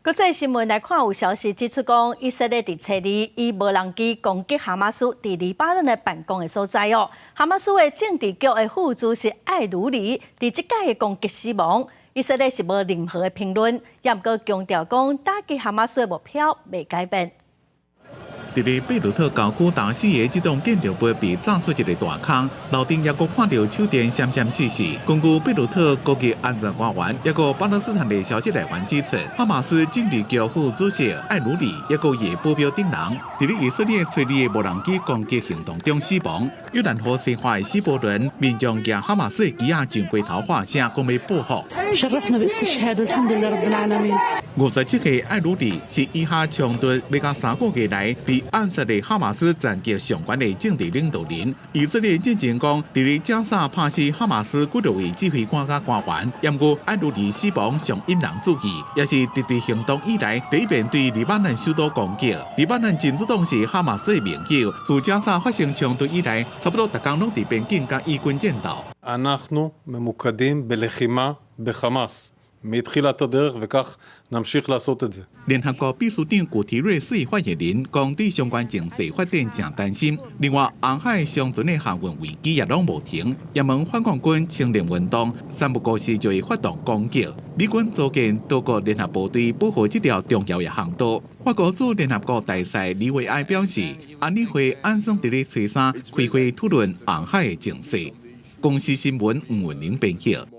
國際新聞來看，有消息指出講，以色列佇初二以無人機攻擊哈馬斯佇黎巴嫩的辦公的所在哦。哈馬斯的政治局的副主席艾魯里佇這擺的攻擊死亡。以色列是無任何的評論，也毋過強調講打擊哈馬斯的目標未改變。佇咧貝魯特郊區達死的這棟建築物被炸出一个大空，樓頂猶閣看著手電閃閃爍爍。根據貝魯特高級安全官員，抑閣巴勒斯坦的消息來源指出，哈馬斯政治局副主席艾魯里，抑閣伊的保鏢等人，佇咧以色列初二的無人機攻擊行動中死亡。約旦河西岸的希伯倫民眾舉哈馬斯的旗仔上街頭喊聲，講欲報復。57歲艾魯里是以哈衝突欲到3個月來被暗殺的哈馬斯層級上懸的政治領導人。以色列進前講，佇咧加薩拍死哈馬斯幾多位指揮官佮官員，毋過艾魯里死亡上引人注意，也是敵對行動以來第一遍對黎巴嫩首都攻擊。黎巴嫩真主黨是哈馬斯的盟友，自加薩發生衝突以來，差不多逐工攏佇邊境佮以軍戰鬥。 אנחנו ממוקדים בלחימה בחמאס מתחילת הדרך וכך נמשיך לעשות את זה。聯合國秘書長古提瑞斯發言人講，對相關情勢發展誠擔心。另外，紅海商船的航運危機也攏無停。也門反抗軍青年運動三不五時就會發動攻擊。美軍組建多國聯合部隊保護這條重要的航道。法國駐聯合國大使李維埃表示，安理會按算佇咧初三開會討論紅海的情勢。公視新聞吳文玲編譯。